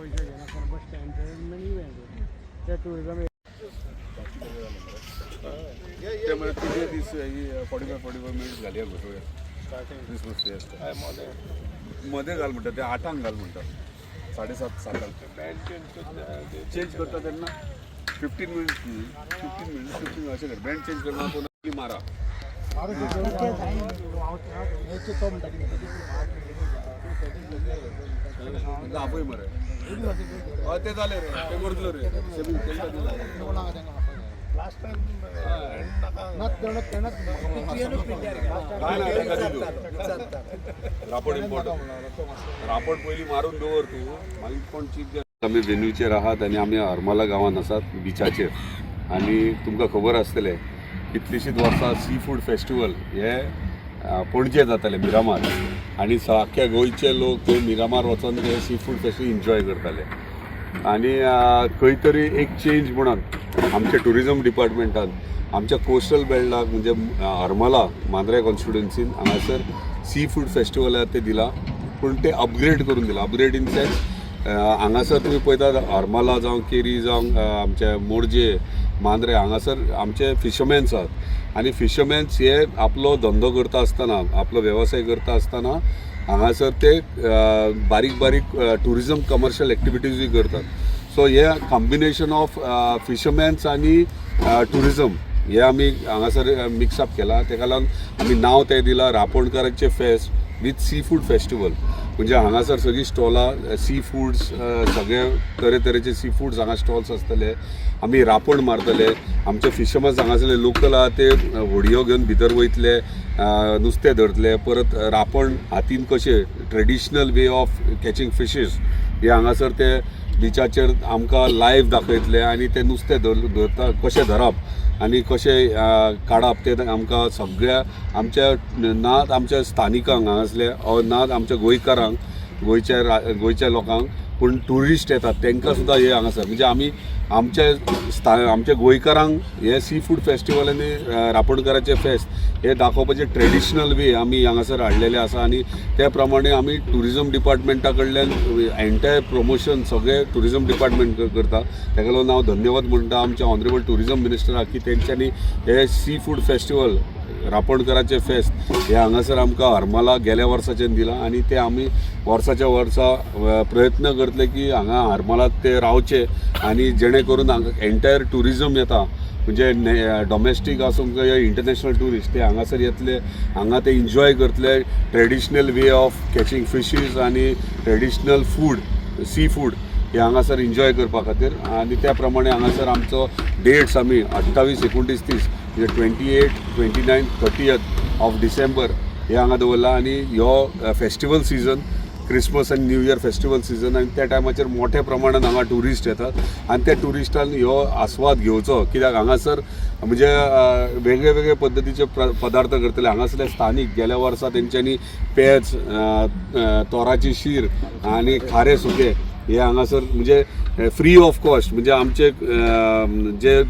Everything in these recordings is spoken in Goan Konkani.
पयशे घेनासतना बश्टे एंटरटेनमेंट इवेंट ते टुरिजम. ते म्हळ्यार कितले दीस 45 45 minutes घालया गो थोडे क्रिसमस फिएस्टा मध्ये घाल म्हणटा ते, 8आंक घाल म्हणटा, 7:30, 7आंक चेंज करता तेन्ना 15 minutes, 15 minutes, 15 अशें कर. बँड चेंज करना कोण मारा. तो म्हणटा कितें? तांकां आपय मरे. हय, ते जाले रे, ते करतलो रे सेमी. Last time तेणेच. काय ना, तांकां दी तूं रापण इम्पॉर्टंट. रापण पयलीं मारून दवर तूं, मागीर कोण चीफ. आमी वेन्यूचेर आहात आनी आमी हरमला गांवांत आसात बिचाचेर. आनी तुमकां खबर आसतलें, कितलींशींच वर्सां सी फूड फेस्टिवल हे पणजे जाताले मिरामार आनी आख्ख्या गोंयचे लोक थंय मिरामार वचोन ते सी फूड फेस्टिवल एन्जॉय करताले. आनी खंय तरी एक चेंज म्हणून आमच्या टुरिजम डिपार्टमेंटान आमच्या कोस्टल बेल्टाक, म्हणजे हरमला मांद्रे कॉन्स्टिट्युएन्सीन हांगासर सी फूड फेस्टिवल आहा ते दिला, पूण ते अपग्रेड करून दिला. अपग्रेड इन सेन्स, हांगासर तुमी पळयतात, हरमला जावं, केरी जावं, आमचे मोरजे, मांद्रे, हांगासर आमचे फिशरमॅन्स आहात. आनी फिशरमॅन्स हे आपलो धंदो करता आसतना, आपलो वेवसाय करता आसतना हांगासर ते बारीक बारीक टुरिजम कमर्शियल एक्टिविटीजूय करतात. सो हे कॉम्बिनेशन ऑफ फिशरमॅन्स आनी टुरिजम हे आमी हांगासर मिक्सअप केला. तेका लागून आमी नांव तें दिलां रापोणकारांचें fest with sea food festival. म्हणजे हांगासर सगळीं स्टॉलां सी फूड्स, सगळे तरेतरेचे सी फूड्स हांगा स्टॉल्स आसतले. आमी रापण मारतले. आमचे फिशरमॅन्स हांगासरले लोकल आहा, ते होडयो घेवन भितर वयतले, नुस्तें धरतले. परत रापण हातीन कशें, traditional way of catching fishes, हे हांगासर ते बिचाचेर आमकां लायव्ह दाखयतले. आनी ते नुस्तें धरता कशें धरप आनी कशें काडप तें आमकां सगळ्या आमच्या नात आमच्या स्थानिकांक हांगासले नात आमच्या गोंयकारांक, गोंयच्या लोकांक, पूण ट्युरिस्ट येतात तांकां सुद्दां हे हांगासर, म्हणजे आमी आमच्या आमच्या गोंयकारांक हे सी फूड फेस्टिवल आनी रापणकाराचें फेस्त हे दाखोवपाचे ट्रेडिशनल वे आमी हांगासर हाडलेले आसा. आनी त्या प्रमाणे आमी टुरिजम डिपार्टमेंटा कडल्यान एंटायर प्रमोशन सगळें टुरिजम डिपार्टमेंट करता. ताका लागून हांव धन्यवाद म्हणटा आमच्या ऑनरेबल टुरिजम मिनिस्टराक की तेंच्यांनी हे सी फूड फेस्टिवल, रापणकराचें फेस्त हे हांगासर आमकां हरमला गेल्या वर्साच्यान दिलां. आनी ते आमी वर्साच्या वर्सा प्रयत्न करतले की हांगा हरमलात ते रावचे आनी जेणे करून हांगा एंटायर ट्युरिजम येता, म्हणजे डॉमेस्टीक आसूं किंवा इंटरनॅशनल ट्युरिस्ट, ते हांगासर येतले, हांगा ते एन्जॉय करतले traditional way of catching fishes आनी ट्रेडिशनल फूड, सी फूड हे हांगासर एन्जॉय करपा खातीर. आनी त्या प्रमाणे हांगासर आमचो डेट्स आमी 28, 29, 30, म्हणजे 28, 29, 30th of December हे हांगा दवरला. आनी ह्यो फेस्टिवल सिजन, क्रिसमस आनी न्यू इयर फेस्टिवल सिजन, आनी त्या टायमाचेर मोठ्या प्रमाणान हांगा ट्युरिस्ट येतात. आनी त्या ट्युरिस्टान ह्यो आस्वाद घेवचो, कित्याक हांगासर म्हणजे वेगळे वेगळे पद्दतीचे पदार्थ करतले हांगासरले स्थानीक. गेल्या वर्सा तेंच्यांनी पेज, अ, अ, तोराची शीर आनी खारे सुके हे हांगासर म्हणजे फ्री ऑफ कॉस्ट, म्हणजे आमचे जे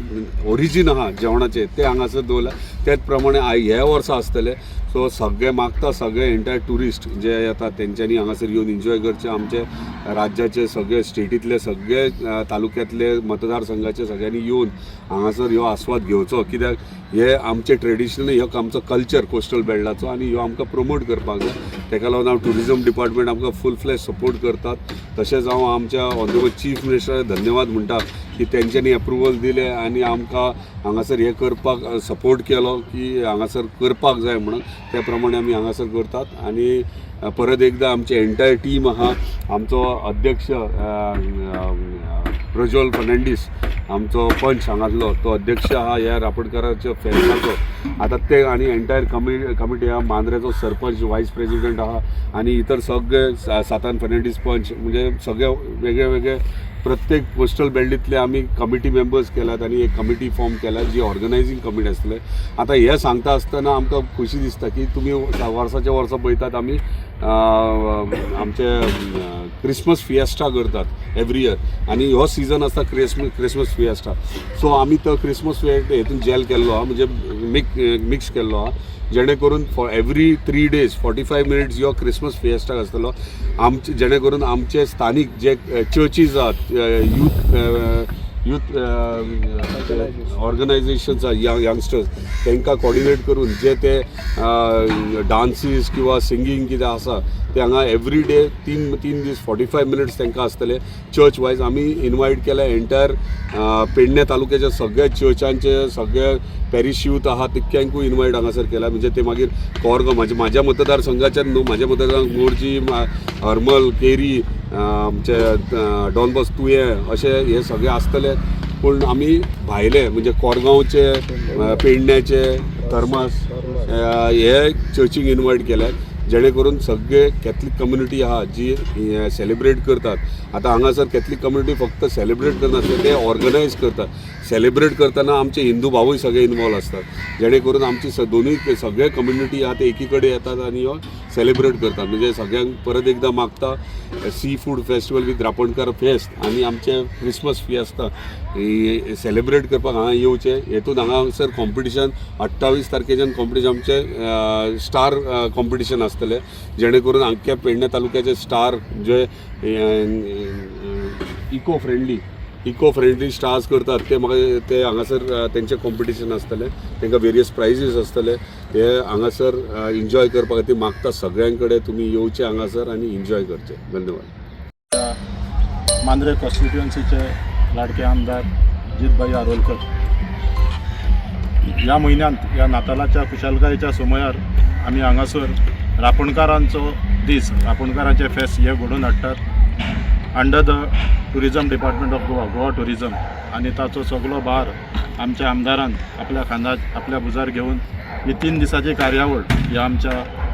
ओरिजीन आहा जेवणाचे ते हांगासर दवरला. त्याच प्रमाणे ह्या वर्सा आसतले. सो सगळे मागता, सगळे एंटायर ट्युरिस्ट जे येतात तेंच्यांनी हांगासर येवन एन्जॉय करचे. आमचे राज्याचे सगळे स्टेटींतले सगळे तालुक्यांतले, मतदारसंघाचे सगळ्यांनी येवन हांगासर ह्यो आस्वाद घेवचो, कित्याक हे आमचे ट्रेडिशनल, ह्यो आमचो कल्चर कोस्टल बेल्टाचो आनी ह्यो आमकां प्रमोट करपाक जाय. तेका लागून हांव टुरिजम डिपार्टमेंट आमकां फूल फ्लॅज सपोर्ट करतात. तशेंच हांव आमच्या ऑनरेबल चीफ मिनिस्टराक धन्यवाद म्हणटा की तेंच्यांनी एप्रुवल दिलें आनी आमकां हांगासर हें करपाक सपोर्ट केलो की हांगासर करपाक जाय म्हणून. त्या प्रमाणे आमी हांगासर करतात. आनी परत एकदां आमची एंटायर टीम आहा. आमचो अध्यक्ष प्रज्वल फर्नांडीस, आमचो पंच हांगासलो, तो अध्यक्ष आहा ह्या रापणकाराच्या फेस्ताचो आतां ते. आनी एंटायर कमिटी आहा. मांद्रेचो सरपंच वायस प्रेसिडेंट आहा आनी इतर सगळे सातान फर्नांडीस पंच, म्हणजे सगळे वेगळे वेगळे प्रत्येक कोस्टल बेल्टींतले आमी कमिटी मेंबर्स केल्यात आनी एक कमिटी फॉर्म केल्या जी ऑर्गनायझींग कमिटी आसतले. आतां हें सांगता आसतना आमकां खोशी दिसता की तुमी वर्साच्या वर्सा पळयतात, आमी आमचे क्रिसमस फिएस्टा करतात. Every year. आनी हो सिजन आसता क्रिसमस फिएस्टा. सो आमी तो क्रिसमस फिएस्ट हेतून जेल केल्लो आहा, म्हणजे मिक्स केल्लो आहा, जेणे करून for every 3 days 45 minutes ह्यो क्रिसमस फिएस्टाक आसतलो आमचे, जेणे करून आमचे स्थानीक जे चर्चीज आहात, यूथ यूथ ऑर्गनायझेशन्स आहा, यंगस्टर्स, तांकां कॉर्डिनेट करून जे ते डान्सीस किंवा सिंगींग कितें आसा ते हांगा एवरी डे 3 3 दीस 45 मिनिट्स तांकां आसतले. चर्च वायज आमी इनवायट केल्या एंटायर पेडणे तालुक्याच्या सगळ्या चर्चांचे, सगळे पॅरिश यूथ आहा तितक्यांकूय इनवायट हांगासर केला. म्हणजे ते मागीर कोरगांव, म्हाज्या मतदारसंघाच्यान न्हू, म्हाज्या मतदारसंघ मोरजी, हरमल, केरी, आमचे डॉन बॉस्को तुयें, अशे हे सगळे आसतले. पूण आमी भायले म्हणजे कोरगांवचे, पेडण्याचे, थर्मास हे चर्चीक इनवायट केल्यात, जेणे करून सगळे कॅथलीक कम्युनिटी आहा जी सेलिब्रेट करतात. आतां हांगासर कॅथलीक कम्युनिटी फक्त सेलिब्रेट करनासले, ते ऑर्गनायज करतात. सेलिब्रेट करतना आमचे हिंदू भावूय सगळे इनवॉल्व आसतात, जेणे करून आमची दोनूय सगळे कम्युनिटी आहा ते एकी कडेन येतात आनी हो सेलिब्रेट करतात. म्हणजे सगळ्यांक परत एकदां मागता, सी फूड फेस्टिवल विथ रापणकार फेस्त आनी आमचे क्रिसमस फिएस्ता सेलिब्रेट करपाक हांगा येवचे. हेतून हांगासर कॉम्पिटिशन, 28 तारखेच्यान कॉम्पिटिशन, आमचे स्टार कॉम्पिटिशन आसतलें, जेणे करून आमच्या पेडणे तालुक्याचे स्टार जे इको फ्रेंडली स्टार्स करतात ते म्हाका ते हांगासर तेंचे कॉम्पिटिशन आसतलें. तांकां वेरियस प्रायजीस आसतले. ते हांगासर एन्जॉय करपा खातीर मागता सगळ्यां कडेन, तुमी येवचे हांगासर आनी एन्जॉय करचे. धन्यवाद. मांद्रे कॉन्स्टिट्युएन्सीचे लाडके आमदार जीतभाई आरोलकर, ह्या म्हयन्यांत ह्या नातालाच्या खुशालकायेच्या समयार आमी हांगासर रापणकारांचो दीस, रापणकारांचे फेस्त हे घडोवन हाडटात under the tourism department of Goa, Goa tourism. आनी ताचो सगलो भार आमच्या आमदारान आपल्या खांदार, आपल्या भुजार घेवन ही 3 दिसाची कार्यावळ ह्या आमच्या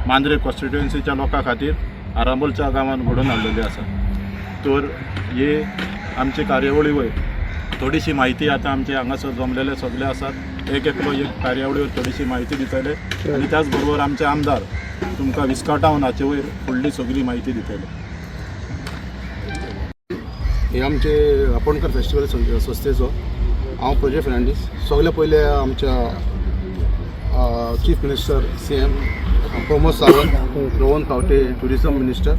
मांद्रे कॉन्स्टिट्युएन्सीच्या लोकां खातीर आरांबोलच्या गांवांत घडोवन हाडलेली आसा. तर ही आमची कार्यावळी वयर थोडीशी म्हायती आतां आमचे हांगासर जमलेले सगळे आसात, एक एकलो एक कार्यावळीवर थोडीशी म्हायती दितले आनी त्याच बरोबर आमचे आमदार तुमकां विस्कटावन हाचे वयर फुडली सगळी म्हायती दितले. हे आमचे रापणकर फेस्टिवल संस्थेचो हांव प्रजय फर्नांडीस. सगळे पयले आमच्या chief minister, CM Pramod Sawant, Rohan Khaunte tourism minister,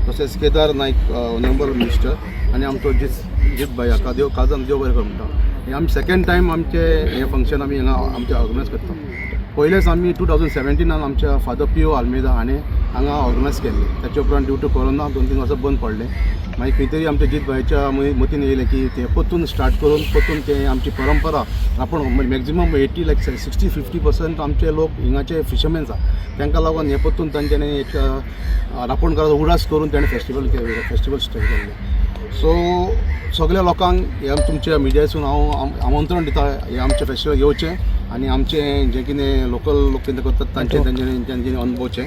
तशेंच केदार नायक ऑनरेबल मिनिस्टर आनी आमचो जीत जीत भाई हाका देव काजान देव बरें कर म्हणटा. हे आमी सेकंड टायम आमचे हे फंक्शन आमी हांगा आमचे ऑर्गनायज करता. पयलेच आमी 2017नान आमच्या फादर पिओ आल्मेदा हाणें हांगा ऑर्गनायज केल्लें. ताच्या उपरांत ड्यू टू कोरोना 2-3 वर्सां बंद पडलें. मागीर खंय तरी आमच्या जीत भाईच्या मतीन येयलें की तें परतून स्टार्ट करून परतून तें आमची परंपरा आपण maximum 80, like 60-50% आमचे लोक हिंगाचे फिशरमॅन्स आहा. तांकां लागून हें परतून तांच्यांनी एक रापणकाराचो उडास करून ताणें फेस्टिवल स्टार्ट केल्लें. सो सगल्या लोकांक ह्या तुमच्या मिडियासून हांव आमंत्रण दिता, हे आमचें फेस्टिवल येवचें आनी आमचें जें कितें लोकल लोक कितें करतात तांचें तांच्यांनी अनुभवचें.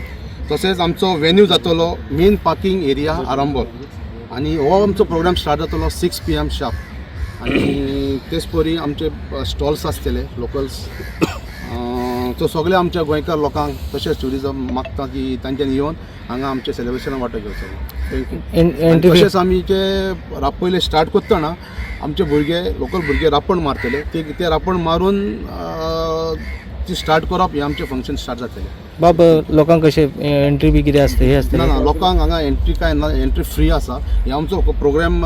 तशेंच आमचो वेन्यू जातलो मेन पार्किंग एरिया, आरांबोल आनी हो आमचो प्रोग्राम स्टार्ट जातलो 6 PM sharp. आनी तेच परी आमचे स्टॉल्स आसतले लोकल्स. सो सगळे आमच्या गोंयकार लोकांक तशेंच ट्युरिजम मागता की तांच्यांनी येवन हांगा आमच्या सेलिब्रेशनाक वांटो घेवचो. Thank you. Entry? तशेंच आमी जे पयले स्टार्ट करतना आमचे भुरगे, लोकल भुरगे रापण मारतले. ते ते रापण मारून ती स्टार्ट करप, हें आमचें फंक्शन स्टार्ट जातलें. बाब, लोकांक कशें एंट्री बी कितें आसता, हे आसतलें? ना ना, लोकांक हांगा एंट्री कांय ना, एंट्री फ्री आसा. हे आमचो program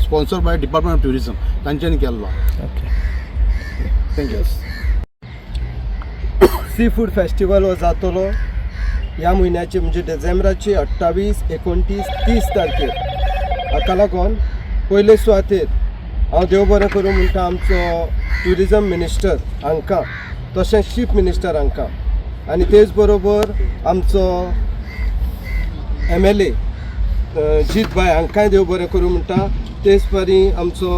sponsor by department of tourism तांच्यांनी केल्लो. Okay. Thank you. Seafood festival हो जातलो ह्या म्हयन्याचे, म्हणजे डिसेंबराची 28, 29, 30 तारखेर. हाका लागून पयले सुवातेर हांव देव बरें करूं म्हणटा आमचो ट्युरिजम मिनिस्टर हांकां, तशेंच चीफ मिनिस्टर हांकां आनी तेच बरोबर आमचो एमएलए जीत भाई हांकांय देव बरें करूं म्हणटा. तेच परी आमचो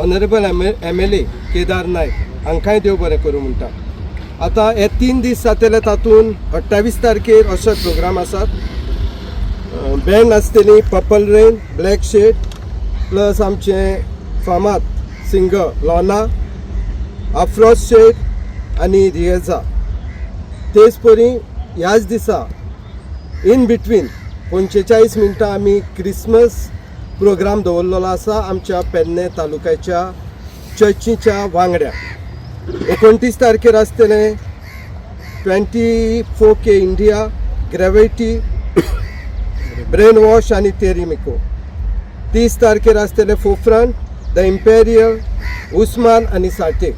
ऑनरेबल एमएलए केदार नायक हांकांय देव बरें करूं म्हणटा. आतां हे 3 दीस जातले, तातूंत 28 तारखेर अशे प्रोग्राम आसात. बँड आसतली Purple Rain, Black Shade, plus आमचे फामाद सिंगर लोना, अफ्रोज शेट आनी रियजा. तेच परी ह्याच दिसा इन बिटवीन 45 मिनटां आमी क्रिसमस प्रोग्राम दवरलेलो आसा आमच्या पेडणे तालुक्याच्या चर्चीच्या वांगड्या. 29 तारखेर आसतलें 24K India, gravity, brain wash आनी तेरी मिको. 30 तारखेर आसतले फोफ्रंट, the imperial, Usman आनी साठे.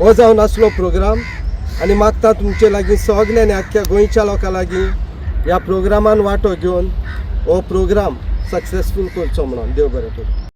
हो जावन आसलो प्रोग्राम आनी मागता तुमचे लागीं सगळे आनी आख्ख्या गोंयच्या लोकां लागीं ह्या प्रोग्रामान वांटो घेवन हो प्रोग्राम सक्सेसफूल करचो म्हणून. देव बरें करूं.